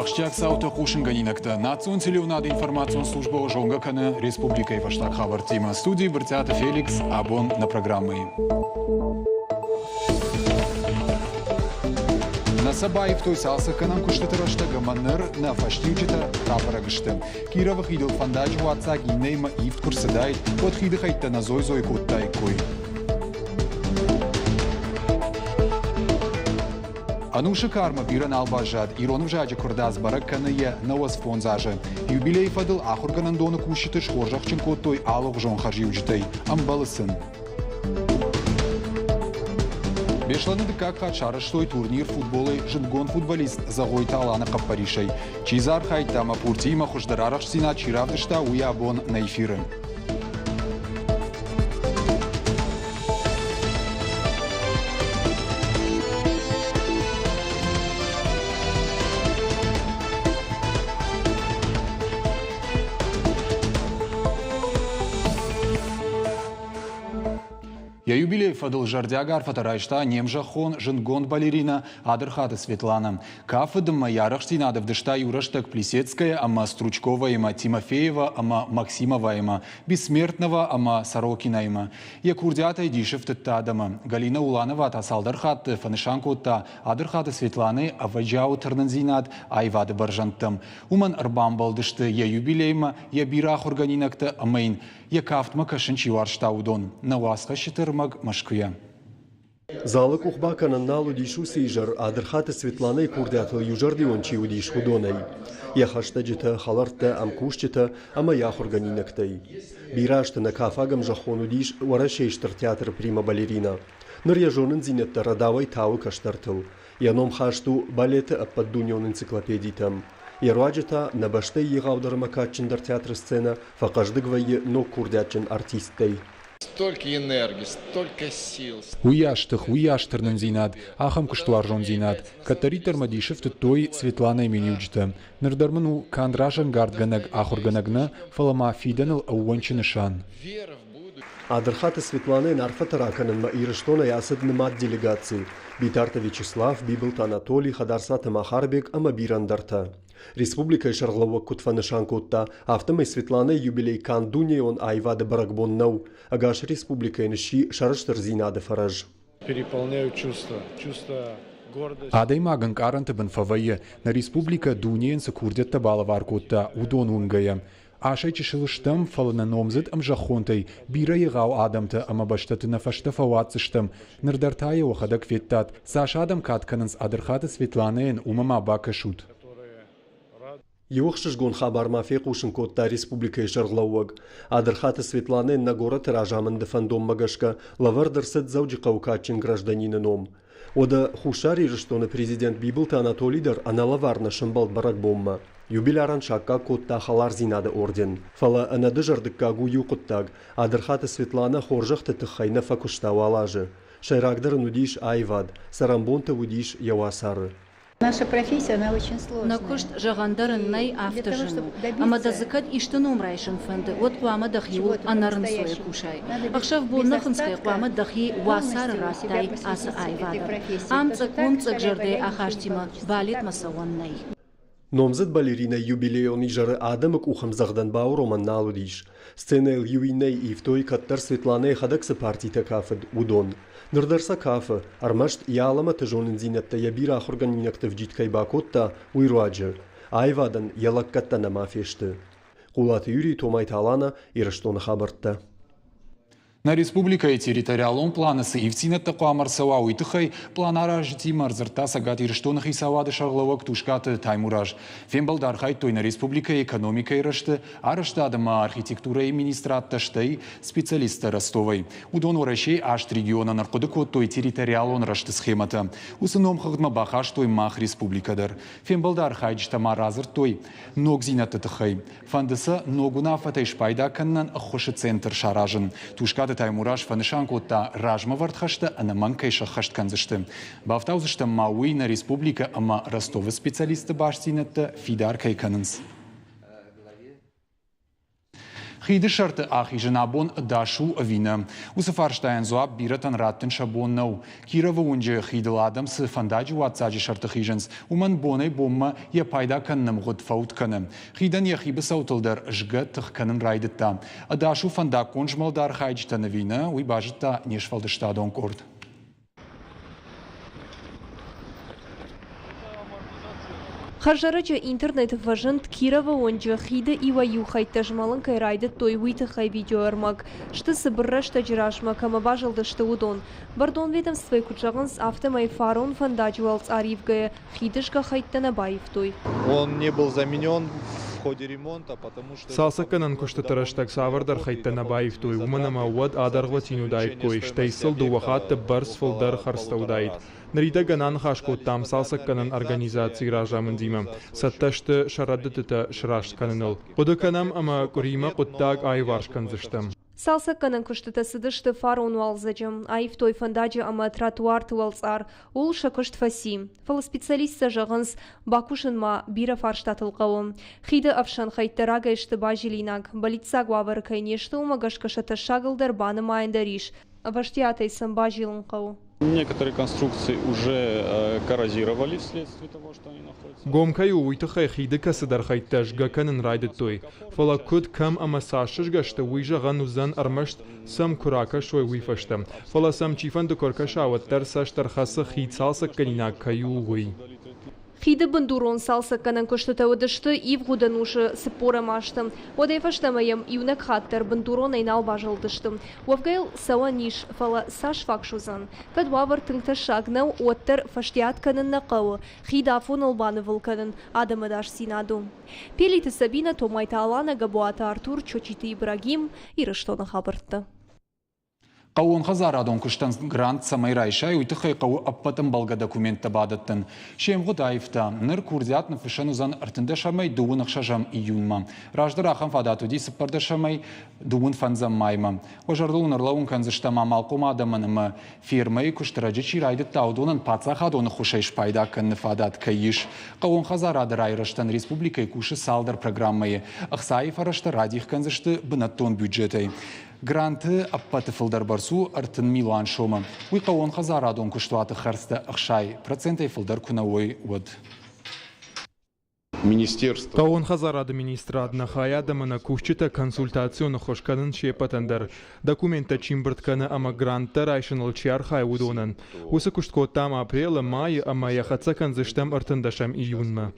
Ахсджиаг цаутӕ хъусынгӕнинӕгтӕ национ телеуынады информацион службӕ зонгӕ кӕны республикӕйы фӕстаг хабӕрттимӕ. Студийы Брытъиаты Феликс абон нӕ программӕйы. Нӕ сӕ баивтой цалцӕггӕнӕн куыстыты рӕстӕг ӕмӕ ныр нӕ фӕстиуджытӕ рабӕрӕг сты. Кировы хидыл фӕндаджы уаццаг иннӕимӕ ивд куы рцыдаид, уӕд хиды хӕйттӕ нӕ дзой-дзой кодтаиккой. Ӕнусы кармӕ бирӕ нал баззад. Ирон ӕвзаджы куырдадз бӕрӕг кӕны йӕ 95 азы. Юбилейы фӕдыл ахуыргӕнӕндоны кусджыты схорзӕхджын кодтой алыгъуызон хӕрзиуджытӕй. Ӕмбӕлы сын. Беслӕны дыккаг хатт сарӕзтой турнир футболӕй зындгонд футболист Зӕгъойты Аланы хъӕппӕрисӕй. Чи дзы архайдта ӕмӕ пуртиимӕ хуыздӕр арӕхстдзинад чи равдыста, уый абон нӕ эфиры. Йӕ юбилейы фӕдыл зӕрдиаг арфӕтӕ райста не мзӕххон зындгонд балеринӕ Адырхаты Светланӕ. Кафы дыммӕ йӕ арӕхстдзинад ӕвдыста иу рӕстӕг Плисецкая ӕмӕ Стручковаимӕ, Тимофеева ӕмӕ Максимоваимӕ, Бессмертнова ӕмӕ Сорокинаимӕ. Йӕ курдиатӕй дисы фтыдта адӕмы. Галина Уланова та цалдӕр хатты фӕнысан кодта Адырхаты Светланӕйы ӕвӕджиауы тырнындзинад аивады бӕрзӕндтӕм. Уымӕн ӕрбамбӕлдысты йӕ юбилеймӕ йӕ бирӕ ахуыргӕнинӕгтӕ ӕмӕ йын йӕ кафтмӕ кӕсын чи уарзта, уыдон. Нӕ уацхӕсджыты ӕрмӕг Мӕскуыйӕ. Залы къух бакӕнӕн нал уыдис уыцы изӕр, Адырхаты Светланӕйы курдиатыл иузӕрдион чи уыдис, уыдонӕй. Йӕ хӕстӕджытӕ, хӕлӕрттӕ, ӕмкусджытӕ ӕмӕ йӕ ахуыргӕнинӕгтӕй. Бирӕ азты нӕ кафаг ӕмзӕххон уыдис Уӕрӕсейы Стыр театры прима-балеринӕ. Ныр йӕ зонындзинӕдтӕ рӕдауӕй тауы кӕстӕртыл. Йӕ ном хаст у балеты ӕппӕтдунеон энциклопедитӕм. Йӕ руаджы та нӕ бӕстӕйы егъаудӕр ӕмӕ кадджындӕр театры сценӕ фӕхъӕздыг вӕййы ног курдиатджын артисттӕй. Столько энергии, столько сил. Уыйас тых, уыйас тырнындзинад, ахӕм куыстуарзондзинад. Кӕддӕриддӕр мӕ дисы фтыдтой Светланӕйы миниуджытӕ. Ныр дӕр мын у канд разӕнгардгӕнӕг ахуыргӕнӕг нӕ, фӕлӕ ма фидӕныл ӕууӕнчы нысан. Адырхаты Светланӕйӕн арфӕтӕ ракӕнынмӕ Ирыстонӕй ацыд нымад делегаци: Битарты Вячеслав, Бибылты Анатоли, Хӕдарцаты Махарбег ӕмӕ бирӕ ӕндӕртӕ. Республикӕйы сӕргълӕууӕг куыд фӕнысан кодта, афтӕмӕй Светланӕйы юбилей канд дунейон аивады бӕрӕгбон нӕу, ӕгас республикӕйӕн сси сӕрыстырдзинады фӕрӕз. Переполняют чувства, чувства гордости. Адӕймаг ӕнкъарӕнты бын фӕвӕййы, нӕ республикӕ дунейӕн цы курдиӕттӕ балӕвар кодта, уыдон уынгӕйӕ. Асӕй чысыл стӕм, фӕлӕ нӕ номдзыд ӕмзӕххонтӕй бирӕ егъау адӕмтӕ ӕмӕ бӕстӕты нӕ фӕстӕ фӕуадздзыстӕм. Ныр дӕр та йӕ уӕхӕдӕг федтат, цас адӕм кад кӕнынц Адырхаты Светланӕйӕн, уымӕ ма бакӕсут. Иу ӕхсызгон хабар ма фехъусын кодта республикӕйы сӕргълӕууӕг. Адырхаты Светланӕйӕн нӕ горӕты разамынды фӕндонмӕ гӕсгӕ лӕвӕрд ӕрцыд Дзӕуджыхъӕуы кадджын гражданины ном. Уӕдӕ Хуссар Ирыстоны президент Бибылты Анатоли дӕр ӕнӕлӕвар нӕ сӕмбӕлд бӕрӕгбонмӕ. Юбилярӕн саккаг кодта Хӕлардзинады орден. Фӕлӕ ӕнӕдызӕрдыггаг у иу хъуыддаг, Адырхаты Светланӕ хорзӕхты тыххӕй нӕ фӕкуыста уал азы. Сӕйрагдӕр ын уыдис аивад, цӕрӕнбонты уыдис йӕ уацары. Наша профессия, она очень сложная. Нӕ куыст, зӕгъӕн дӕр ын нӕй, афтӕ зын у. Ӕмӕ дӕ дзы кӕд исты ном райсын фӕнды, уӕд хъуамӕ дӕхиуыл ӕнӕрынцойӕ кусай. Ӕхсӕв-бон нӕ хынцгӕйӕ хъуамӕ дӕхи уацары радтай ацы аивадӕн. Ам цъыкк-уым зӕрдӕйы ахастимӕ балетмӕ цӕуӕн нӕй. Номдзыд балеринӕ юбилейон изӕры адӕмы къухӕмдзӕгъдӕн бауромӕн нал уыдис. Сценӕйыл иу иннӕйы ивтой, кӕддӕр Светланӕ йӕхӕдӕг цы партитӕ кафыд, уыдон. Ныр дӕр сӕ кафы, ӕрмӕст йӕ алӕмӕты зонындзинӕдтӕ йӕ бирӕ ахуыргӕнинӕгты вджид кӕй бакодта, уый руаджы. Аивадӕн йӕ лӕггӕдтӕ нӕма фесты. Хъулаты Юрий, Томайты Алана, Ирыстоны хабӕрттӕ. Нӕ республикӕйы территориалон планы цы ивддзинӕдтӕ хъуамӕ ӕрцӕуа, уый тыххӕй планаразджытимӕ ӕрдзырдта Цӕгат Ирыстоны хицауады сӕргълӕууӕг Тускъаты Таймураз. Фембӕлды архайдтой нӕ республикӕйы экономикӕйы рӕзты, арӕзтад ӕмӕ архитектурӕйы министрадтӕ, стӕй специалисттӕ Ростовӕй. Уыдон Уӕрӕсейы аст регионӕн ӕрхъуыды кодтой территориалон рӕзты схемӕтӕ. Уыцы номхыгъдмӕ бахастой мах республикӕ дӕр. Фембӕлды архайджытӕ ма радзырдтой ногдзинӕдты тыххӕй. Фӕнды сӕ ног уынаффӕтӕй спайда кӕнынӕн ӕххуысы центр саразын. Тускъаты Таймураз фӕнысан кодта, размӕвӕрд хӕстӕ ӕнӕмӕнг кӕй сӕххӕст кӕндзысты. Бафтаудзыстӕм ма уый нӕ республикӕ ӕмӕ Ростовы специалистты бастдзинӕдтӕ фидар кӕй кӕнынц. Хиды сӕрты ахизын абон ӕдас у ӕви нӕ? Уыцы фарстайӕн дзуапп бирӕтӕн раттын сӕ бон нӕу. Кировы уынджы хидыл адӕм цы фӕндаджы уадздзаджы сӕрты хизынц, уымӕн бонӕй-бонмӕ йӕ пайда кӕныны мгъуыд фӕуд кӕны. Хидӕн йӕхи быцӕутыл дӕр згӕ тых кӕнын райдыдта. Ӕдас у фӕндаггон змӕлды архайджытӕн ӕви нӕ, уый базыдта не сфӕлдыстадон къорд. Хӕрзӕрӕджы интернеты фӕзынд Кировы уынджы хиды иуӕй-иу хӕйттӕ змӕлын кӕй райдыдтой, уый тыххӕй видеоӕрмӕг. Сты цыбыр рӕстӕджы размӕ кӕмӕ базылдысты, уыдон. Бӕрнон ведомствойы куыд зӕгъынц, афтӕмӕй фарон фӕндаджы уӕлцъар ивгӕйӕ хиды згӕ хӕйттӕ нӕ баивтой. Он не был заменен в ходе ремонта, потому что Цалцӕггӕнӕн куыстыты рӕстӕг цавӕрдӕр хӕйттӕ нӕ баивтой, уымӕн ӕмӕ уӕд адӕргъвӕтин уыдаиккой, стӕй сыл дыууӕ хатты бӕрц фылдӕр хӕрдзтӕ уыдаид. Ныридӕгӕн аныхас кодтам цалцӕггӕнӕн организацийы разамындимӕ. Цӕттӕ сты сӕ рӕдыдтытӕ сраст кӕныныл. Хъуыды кӕнӕм ӕмӕ къуыримӕ хъуыддаг аиуварс кӕндзыстӕм. Цалцӕггӕнӕн куыстытӕ цыдысты фарон уалдзӕджы. Аивтой фӕндаджы ӕмӕ тротуарты уӕлцъар. Ууыл сӕ куыст фӕци. Фӕлӕ специалисттӕ зӕгъынц, бакусын ма бирӕ фарстатыл хъӕуы. Хиды ӕфсӕн хӕйттӕ рагӕй сты базилинаг. Бӕллиццаг уавӕры кӕй не сты, уымӕ гӕсгӕ сӕ тӕссагыл дӕр банымайӕн дӕр ис. Ӕвӕстиатӕй сӕм базилын хъӕуы. Некоторые конструкции уже коррозировали вследствие того, что они находятся. Гом кӕй у, уый тыххӕй хиды кӕцыдӕр хӕйттӕ згӕ кӕнын райдыдтой. Фӕлӕ куыд, кӕм ӕмӕ цас сызгӕ сты, уый зӕгъӕн уыдзӕн ӕрмӕст сӕм куы ракӕсой, уый фӕстӕ. Фӕлӕ сӕм чифӕнды куы ӕркӕса, уӕддӕр цӕст ӕрхӕцы хид цалцӕггӕнинаг кӕй у, уый. Хиды бындурон цалцӕггӕнӕн куыстытӕ уыдысты ивгъуыд ӕнусы цыппорӕм азты. Уӕдӕй фӕстӕмӕ йӕм иунӕг хатт дӕр бындуронӕй нал базылдысты. Уӕвгӕ йыл цӕуӕн ис, фӕлӕ цас фаг суыдзӕн? Кӕд уавӕр тынг тӕссаг нӕу, уӕддӕр фӕстиат кӕнын нӕ хъӕуы, хид афоныл банывыл кӕнын адӕмы ӕдасдзинад у. Пелиты Сабинӕ, Томайты Аланӕ, Гӕбуаты Артур, Чочиты Ибрагим, Ирыстоны хабӕрттӕ. Хъӕууонхӕдзарадон куыстӕн грант цӕмӕй райсай, уый тыххӕй хъӕуы ӕппӕт ӕмбӕлгӕ документтӕ бадӕттын. Се мгъуыд аивта. Ныр курдиат ныффыссӕн уыдзӕн ӕртындӕсӕмӕй дыууын ӕхсӕзӕм июнмӕ. Раздӕр ахӕм фадат уыди цыппӕрдӕсӕмӕй дыууын фӕндзӕм маймӕ. Уӕ зӕрдыл уын ӕрлӕууын кӕндзыстӕм амалхъом адӕмӕн ӕмӕ фермӕйы куыст ӕрӕджы чи райдыдта, уыдонӕн паддзахадон ӕххуысӕй спайда кӕныны фадат кӕй ис. Хъӕууон хӕдзарады райрӕзтӕн республикӕйы кусы цалдӕр программӕйы. Ӕхцайы фӕрӕзтӕ радих кӕндзысты бынӕттон бюджетӕй. Гранты ӕппӕты фылдӕр бӕрц у 30 милуан сомы. Уый хъӕууонхӕдзарадон куыстуаты хӕрдзтӕ 60% фылдӕр куы нӕ уой, уӕд. Министерство. Хъӕууон хӕдзарады министрад нӕ хайад ӕмӕ нӕ кусджытӕ консультацион ӕххуыс кӕнынц се ппӕтӕн дӕр, документтӕ чи мбырд кӕны ӕмӕ гранттӕ райсыныл чи архайы, уыдонӕн. Уыцы куыст кодтам апрелы, майы ӕмӕ йӕ хӕццӕ кӕндзыстӕм 13 июнмӕ.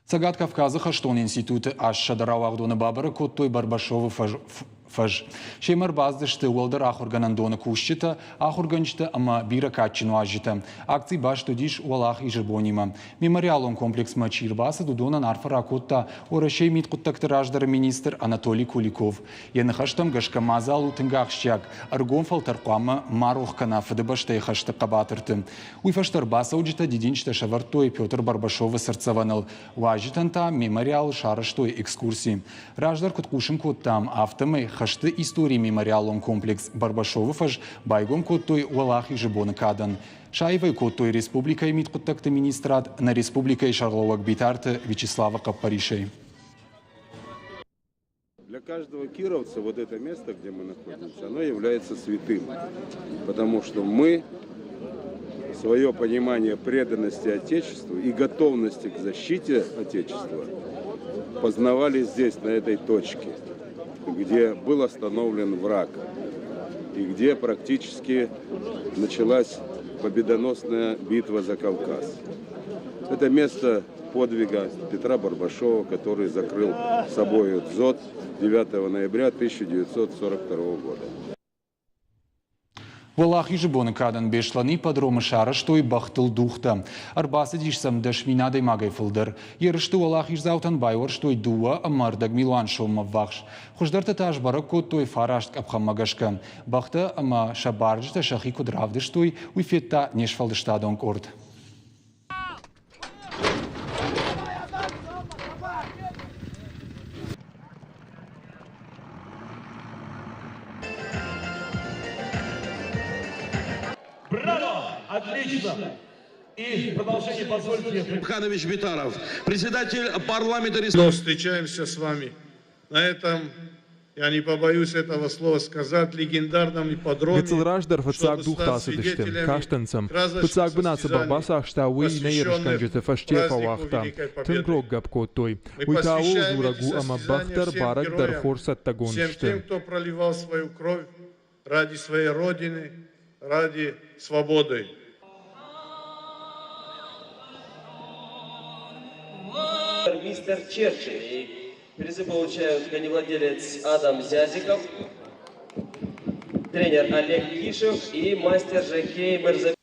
Цӕгат Кавказы хӕстон институты ӕссады рауагъдоны бабӕрӕг кодтой Барбашовы фӕз. Семӕ ӕрбацыдысты уӕлдӕр ахуыргӕнӕндоны кусджытӕ, ахуыргӕнджытӕ ӕмӕ бирӕ кадджын уазджытӕ. Акци баст уыдис Уӕлахизы бонимӕ. Мемориалон комплексмӕ чи ӕрбацыд, уыдонӕн арфӕ ракодта Уӕрӕсейы мидхъуыддӕгты раздӕры министр Анатолий Куликов. Йӕ ныхӕстӕм гӕсгӕ мадзал у тынг ахсджиаг. Ӕргом фӕлтӕр хъуамӕ ма рох кӕна Фыдыбӕстӕйы хӕсты хъӕбатырты. Уый фӕстӕ ӕрбацӕуджытӕ дидинджытӕ сӕвӕрдтой Петр Барбашовы цыртдзӕвӕныл, уазджытӕн та мемориалы сарӕзтой экскурси. Раздӕр куыд хъусын кодтам, афтӕмӕй хӕсты историйы мемориалон комплекс Барбашовы фӕз байгом кодтой Уӕлахизы боны кадӕн. Саив ӕй кодтой республикӕйы мидхъуыддӕгты министрад нӕ республикӕйы сӕргълӕууӕг Битарты Вячеславы хъӕппӕрисӕй. Для каждого кировца вот это место, где мы находимся, оно является святым, потому что мы свое понимание преданности Отечеству и готовности к защите Отечества познавали здесь, на этой точке, где был остановлен враг и где практически началась победоносная битва за Кавказ. Это место подвига Петра Барбашова, который закрыл собой дзот 9 ноября 1942 года. Уӕлахизы боны кадӕн Беслӕны ипподромы сарӕзтой бӕхтыл дугътӕ. Ӕрбацыдис сӕм 10 000 адӕймагӕй фылдӕр. Ерысты уӕлахиздзаутӕн байуӕрстой 2,25 милуан соммӕ ввахс. Хуыздӕртӕ та сбӕрӕг кодтой фараст къӕпхӕнмӕ гӕсгӕ. Бӕхтӕ ӕмӕ сӕ барджытӕ сӕхи куыд равдыстой, уый федта не сфӕлдыстадон къорд. Браво! Отлично! И в продолжение позвольте... Ханович Битаров, председатель парламента Республики. Встречаемся с вами. На этом, я не побоюсь этого слова сказать, легендарном ипподроме. Гыццыл раздӕр фыццаг дугъты ацыдысты, кастӕн сӕм. Фыццаг бынат цы бӕх бацахста, уый нӕ ерысгӕнджыты фӕсте фӕуагъта. Тынг рог гӕпп кодтой. Уый та ууыл дзурӕг у, ӕмӕ бӕх дӕр, барӕг дӕр хорз цӕттӕгонд сты. Тем, кто проливал свою кровь ради своей Родины, ради свободы. Мистер Черчилль. Призы получают коневладелец Адам Зязиков, тренер Олег Кишев и мастер жокей Мырза.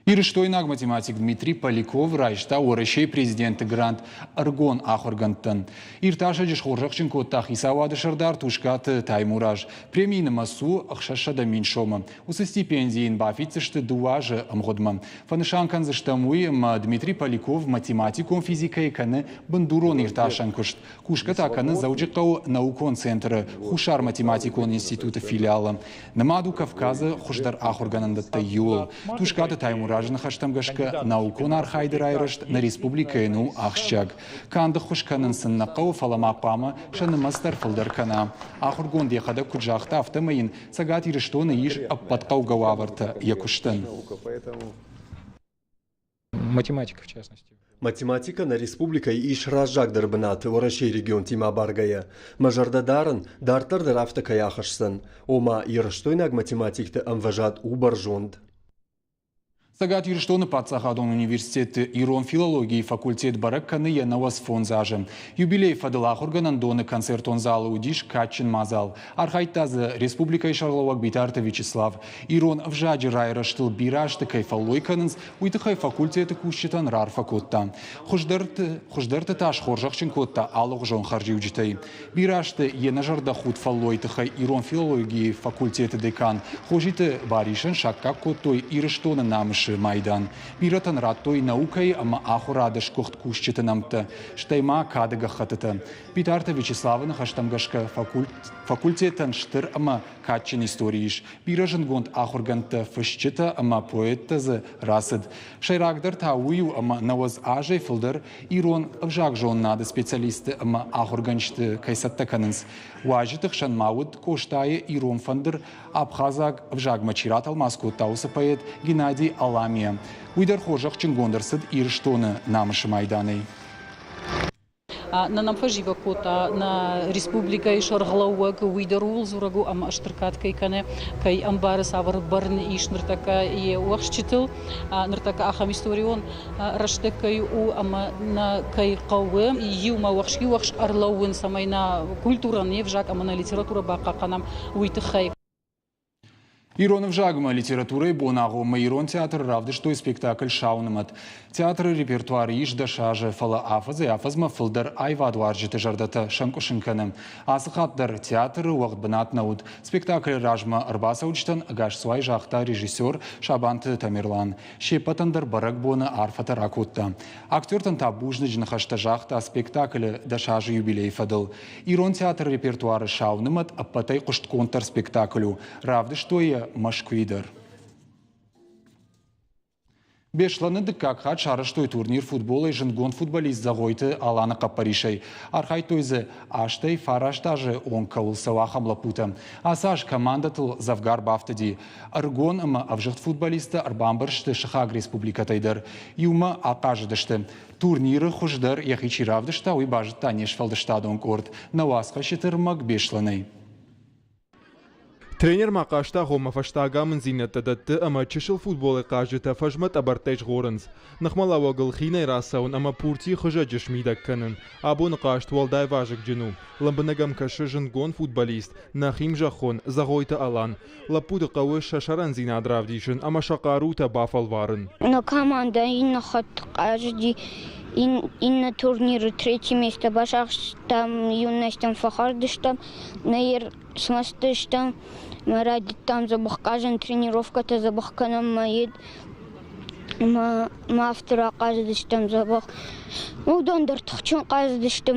Ирыстойнаг математик Дмитрий Поляков райста Уӕрӕсейы президенты грант ӕрыгон ахуыргӕндтӕн. Иртасӕджы схорзӕхджын кодта хицауады сӕрдар Тускъаты Таймураз. Премийы нымӕц у 600 000 сомы. Уыцы стипенди йын бафиддзысты 2 азы ӕмгъуыдмӕ. Фӕнысан кӕндзыстӕм уый, ӕмӕ Дмитрий Поляков математикон физикӕйы кӕны бындурон иртасӕн куыст. Кусгӕ та кӕны Дзӕуджыхъӕуы наукон центры Хуссар математикон институты филиалы. Нымад у Кавказы хуыздӕр ахуыргӕнӕндӕттӕй иуыл. Тускъаты Таймуразы ныхӕстӕм гӕсгӕ, наукон архайды райрӕзт нӕ республикӕйӕн у ахсджиаг. Канд ӕххуыс кӕнын сын нӕ хъӕуы, фӕлӕ ма хъуамӕ сӕ нымӕц дӕр фылдӕр кӕна. Ахуыргонд йӕхӕдӕг куыд загъта, афтӕмӕй йын Цӕгат Ирыстоны ис ӕппӕт хъӕугӕ уавӕртӕ йӕ куыстӕн. Математика, в частности. Математикӕ нӕ республикӕйы ис раззагдӕр бынаты Уӕрӕсейы регионтимӕ абаргӕйӕ. Мӕ зӕрдӕ дарын, дарддӕр дӕр афтӕ кӕй ахӕсдзӕн. Ома, ирыстойнаг математикты ӕмвӕзад у бӕрзонд. Цӕгат Ирыстоны паддзахадон университеты ирон филологийы факультет бӕрӕг кӕны йӕ 95 азы. Юбилейы фӕдыл ахуыргӕнӕндоны концертон залы уыдис кадджын мадзал. Архайдта дзы республикӕйы сӕргълӕууӕг Битарты Вячеслав. Ирон ӕвзаджы райрӕзтыл бирӕ азты кӕй фӕллой кӕнынц, уый тыххӕй факультеты кусджытӕн раарфӕ кодта. Хуыздӕрты, хуыздӕрты та схорзӕхджын кодта алыгъуызон хӕрзиуджытӕй. Бирӕ азты йе нӕзӕрдӕхудт фӕллойы тыххӕй ирон филологийы факультеты декан Хозиты Барисӕн саккаг кодтой Ирыстоны намысы майдан. Бирӕтӕн радтой наукӕйы ӕмӕ ахуырады сгуыхт кусджыты нӕмттӕ, стӕй ма кады гӕххӕттытӕ. Битарты Вячеславы ныхӕстӕм гӕсгӕ факультетӕн стыр ӕмӕ кадджын истори ис. Бирӕ зындгонд ахуыргӕндтӕ, фысджытӕ ӕмӕ поэттӕ дзы рацыд. Сӕйрагдӕр та уый у, ӕмӕ 90 азӕй фылдӕр ирон ӕвзагзонынады специалистты ӕмӕ ахуыргӕнджыты кӕй цӕттӕ кӕнынц. Уазджыты хсӕн ма уыд Къостайы ирон фӕндыр абхазаг ӕвзагмӕ чи ратӕлмац кодта, уыцы поэт Геннадий Аламия. Уый дӕр хорзӕхджынгонд ӕрцыд Ирыстоны намысы майданӕй. Нӕ нӕм фӕзивӕг кодта нӕ республикӕйы сӕргълӕууӕг, уый дӕр ууыл дзурӕг у, ӕмӕ стыр кад кӕй кӕны, кӕй ӕмбары, цавӕр бӕрн ис ныртӕккӕ йе уӕхсчытыл, ныртӕккӕ ахӕм историон рӕстӕг кӕй у ӕмӕ нӕ кӕй хъӕуы иумӕ уӕхски-уӕхск ӕрлӕууын, цӕмӕй нӕ культурӕ, не взаг ӕмӕ нӕ литературӕ бахъахъхъӕнӕм, уый тыххӕй. Ирон ӕвзагмӕ литературӕйы бонагъоммӕ Ирон театры равдыстой спектакль «Сау нымӕт». Театры репертуары ис 10 азы, фӕлӕ афӕдзӕй-афӕдзмӕ фылдӕр аивадуарзджыты зӕрдӕтӕ сӕнкъуысын кӕны. Ацы хатт дӕр театры уӕгъд бынат нӕ уыд. Спектаклы размӕ ӕрбацӕуджытӕн ӕгасцуай загъта режиссер Сабанты Тамерлан. Се ппӕтӕн дӕр бӕрӕгбоны арфӕтӕ ракодта. Актертӕн та бузныджы ныхӕстӕ загъта спектаклы 10 азы юбилейы фӕдыл. Ирон театры репертуары сау нымӕт ӕппӕтӕй хъуыстгонддӕр спектакль у. Равдыстой йӕ Мӕскуыйы дӕр. Беслӕны дыккаг хатт сарӕзтой турнир футболӕй зындгонд футболист Зӕгъойты Аланы хъӕппӕрисӕй. Архайдтой дзы 8-ӕй 9 азы онг кӕуыл цӕуы, ахӕм лӕппутӕ. Ацы аз командӕтыл дзӕвгар бафтыди. Ӕрыгон ӕмӕ ӕвзыгъд футболисттӕ ӕрбамбӕрсты сыхаг республикӕтӕй дӕр. Иумӕ ахъазыдысты. Турниры хуыздӕр йӕхи чи равдыста, уый базыдта не сфӕлдыстадон къорд. Нӕ уацхӕсджыты рмӕг Беслӕнӕй. Тренер ма хъазтагъоммӕ фӕстаг амынддзинӕдтӕ дӕтты ӕмӕ чысыл футболӕй хъазджытӕ фӕзмӕ тъӕбӕрттӕй згъорынц. Ныхмӕлӕууӕгыл хинӕй рацӕуын ӕмӕ пурти хызӕджы смидӕг кӕнын. Абоны хъазт уӕлдай вазыгджын у. Лӕмбынӕг ӕм кӕсы зындгонд футболист, нӕхи мзӕххон Зӕгъойты Алан. Лӕппуты хъӕуы сӕ сӕрӕндзинад равдисын ӕмӕ сӕ хъарутӕ бафӕлварын. Нӕ командӕ иннӕ хатт хъазыди иннӕ турниры третье место бацахстам, юностям фӕхӕрд стӕм. Нӕ смӕсты стӕм, мӕ райдыдтам дзӕбӕх хъазын, тренировкӕтӕ дзӕбӕх кӕнӕм мӕ йед мӕ афтӕ рахъазыдыстӕм дзӕбӕх. Уыдон дӕр тыхджын хъазыдысты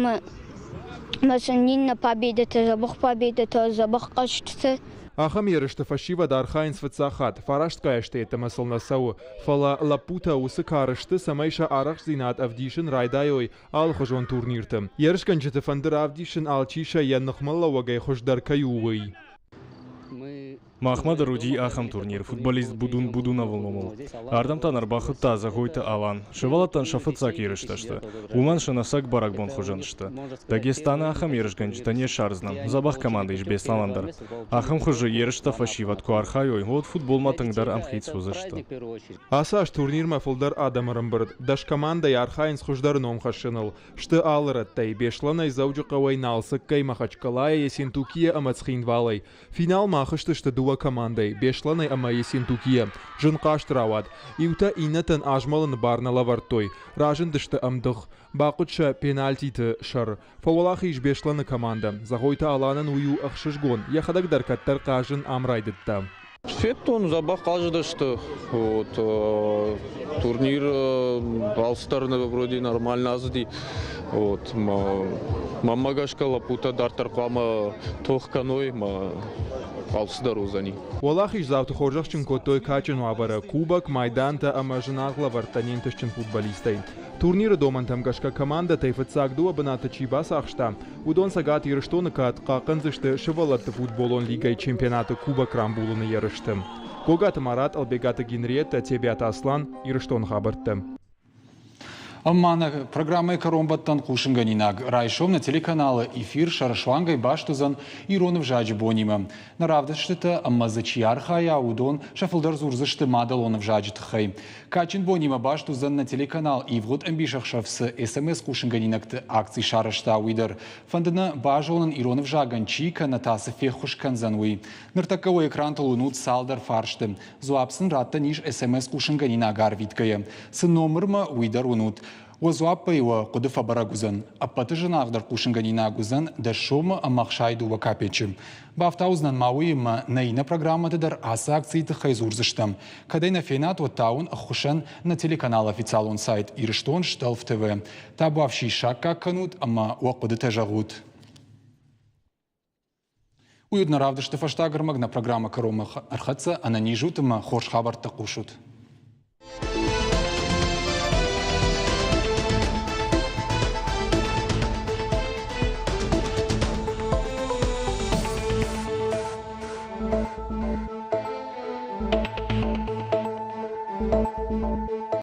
мӕ сын иннӕ победӕтӕ, дзӕбӕх победӕтӕ, дзӕбӕх хъӕзтытӕ. Ахӕм ерысты фӕсивӕд архайынц фыццаг хатт, фарастгай азты йеддӕмӕ сыл нӕ цӕуы, фӕлӕ лӕппутӕ уыцы кары сты, цӕмӕй сӕ арӕхстдзинад ӕвдисын райдайой алыхуызон турнирты. Ерысгӕнджыты фӕнды равдисын, алчи сӕ йӕ ныхмӕлӕууӕгӕй хуыздӕр кӕй у, уый. Махмӕ дӕр уыди ахӕм турнир футболист Будун Будуновы номыл. Ардӕм та нӕ ӕрбахуыдта Зӕгъойты Алан. Сывӕллӕттӕн сӕ фыццаг ерыстӕ сты. Уымӕн сӕ нӕсӕг бӕрӕгбон хуызӕн сты. Дагестаны ахӕм ерысгӕнджытӕ не ссардзынӕн. Дзӕбӕх командӕ ис Беслӕнӕн дӕр. Ахӕм хуызы ерыстӕ фӕсивӕд куы архайой, уӕд футболмӕ тынгдӕр ӕмхиц уыдзысты. Ацы аз турнирмӕ фылдӕр адӕм ӕрӕмбырд. 10 командӕйы архайынц хуыздӕры ном хӕссыныл. Сты алы рӕттӕй, Беслӕнӕй, Дзӕуджыхъӕуӕй, Налцыккӕй, Махачкалайӕ, Ессентукийӕ ӕмӕ Цхинвалӕй. Финалмӕ ахызтысты дыууӕ командӕйы, Беслӕнӕй ӕмӕ Ессентукийӕ. Зын хъазт рауад. Иутӕ иннӕтӕн азмӕлыны бар нӕ лӕвӕрдтой. Разындысты ӕмдых. Бахъуыд сӕ пенальтиты сӕр. Фӕуӕлахиз Беслӕны командӕ. Зӕгъойты Аланӕн уый у ӕхсызгон, йӕхӕдӕг дӕр кӕддӕр хъазын ам райдыдта. Федтон, дзӕбӕх хъазыдысты. Вот, турнир алцыдӕр вроде нормально ацыди. Вот, мӕнмӕ гӕсгӕ лӕппутӕ дарддӕр хъуамӕ тох кӕной, мӕ алцыдӕр уыдзӕни. Уӕлахиздзауты хорзӕхджын кодтой кадджын уавӕры кубок, майдантӕ ӕмӕ зынаргъ лӕвӕрттӕ не нтыстджын футболисттӕй. Турниры домӕнтӕм гӕсгӕ командӕтӕй фыццаг дыууӕ бынаты чи бацахста, уыдон Цӕгат Ирыстоны кад хъахъхъӕндзысты сывӕллӕтты футболон лигӕйы чемпионаты кубок рамбулыны ерысты. Гогаты Марат, Ӕлбегаты Генриеттӕ, Тебиаты Аслан, Ирыстоны хабӕрттӕ. Ӕмӕ нӕ программӕйы кӕронбӕттӕн хъусынгӕнинаг райсом нӕ телеканалы эфир сӕрысуангӕй баст уыдзӕн ирон ӕвзаджы бонимӕ. Нӕ равдыстытӕ ӕмӕ дзы чи архайа, уыдон сӕ фылдӕр дзурдзысты мадӕлон ӕвзаджы тыххӕй. Кадджын бонимӕ баст уыдзӕн нӕ телеканал ивгъуыд ӕмбисӕхсӕв цы СМС-хъусынгӕнинӕгты акци сарӕзта, уый дӕр. Фӕнды нӕ базонын ирон ӕвзагӕн чи кӕнӕ та цы феххуыс кӕндзӕн, уый. Ныртӕккӕ уӕ экрантыл уынут цалдӕр фарсты. Дзуапп сын раттӕн ис СМС-хъусынгӕнинаг арвитгӕйӕ. Цы номырмӕ, уый дӕр уынут. Уӕ дзуаппӕй уӕ хъуыды фӕбӕрӕг уыдзӕн. Ӕппӕты зынаргъдӕр хъусынгӕнинаг уыдзӕн 10 сомы ӕмӕ 62 капеччы. Бафтаудзынӕн ма уыимӕ нӕ иннӕ программӕты дӕр ацы акцийы тыххӕй дзурдзыстӕм. Кӕд ӕй нӕ фенат, уӕд та уын ӕххуысӕн нӕ телеканалы официалон сайт Ирыстон Стӕлф ТВ. Табуафси саккаг кӕнут ӕмӕ уӕ хъуыдытӕ зӕгъут. Уый уыд нӕ равдысты фӕстаг ӕрмӕг нӕ программӕ кӕронмӕ ӕрхӕццӕ. Ӕнӕниз ут ӕмӕ хорз хабӕрттӕ хъусут.